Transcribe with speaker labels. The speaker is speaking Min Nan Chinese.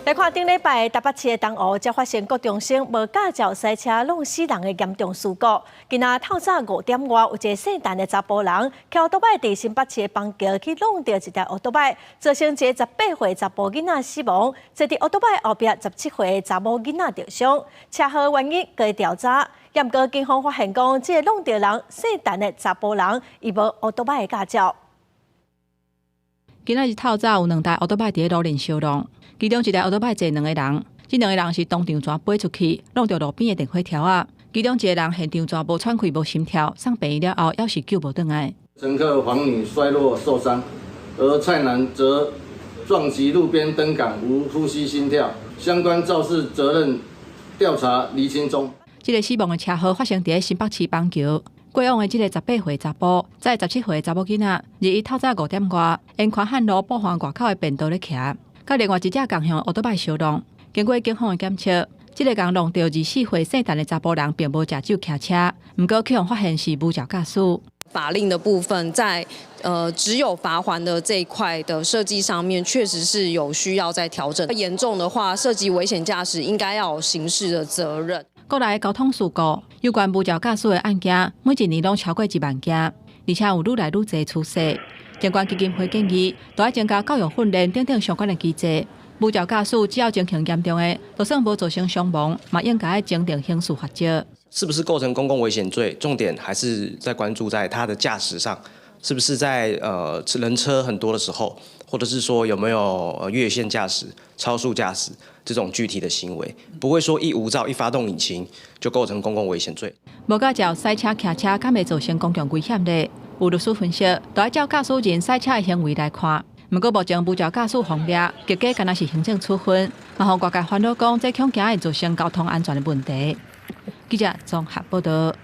Speaker 1: 來看頂禮拜台北市的東湖，才發生國中生無駕照駛車挵死人的嚴重事故。今仔透早5點外，有一个姓陳的查埔人，騎歐多擺佇新北市的邦橋去挵著一台歐多擺，造成一个18歲查埔囡仔死亡，坐佇歐多擺後壁17歲的查某囡仔著傷。車禍原因閣調查，毋過警方發現講，這个挵著人姓陳的查埔人，伊無歐多擺的駕照。
Speaker 2: 今仔日透早有兩台歐多擺佇咧路面相挵。其中一台歐多擺坐兩個人，這兩個人是當場全飛出去，挵著路邊的電火柱仔。其中一個人現場全無喘氣、無心跳，送病院了後，猶是救無轉來。
Speaker 3: 乘客黃女摔落受傷，而蔡男則撞擊路邊燈桿，無呼吸心跳。相關肇事責任調查釐清中。
Speaker 2: 這个死亡的車禍發生佇咧新北市邦橋。過往的這个18歲查埔，載17歲查某囡仔，日伊透早5點外，沿寬漢路埔環外口的便道咧騎。佮另外一隻仝向歐多擺相挵，經過警方的檢測，這个共挵著24歲姓陳的查埔人並無食酒騎車，毋過去予發現是無照駕駛。
Speaker 4: 法令的部分在只有罰鍰的這一塊的設計上面，確實是有需要再調整。嚴重的話，涉及危險駕駛，應該要有刑事的責任。
Speaker 2: 國內交通事故有關無照駕駛的案件，每一年攏超過1萬件，而且有愈來愈濟趨勢。相關基金會建議，都愛增加教育訓練等等相關的機制。無照駕駛只要情形嚴重的，就算無造成傷亡，嘛應該愛增訂刑事罰則。
Speaker 5: 是不是構成公共危險罪？重點還是在關注在他的駕駛上，是不是在人車很多的時候，或者是說有沒有越線駕駛、超速駕駛這種具體的行為，不會說一無照一發動引擎就構成公共危險罪。
Speaker 2: 無駕照駛車騎車，敢會造成公共危險咧？有律師分析，都愛照駕駛人駛車的行為來看。毋過目前無照駕駛方面，結果敢若是行政處分，嘛予外界煩惱講，這恐驚會造成交通安全的問題。記者綜合報導。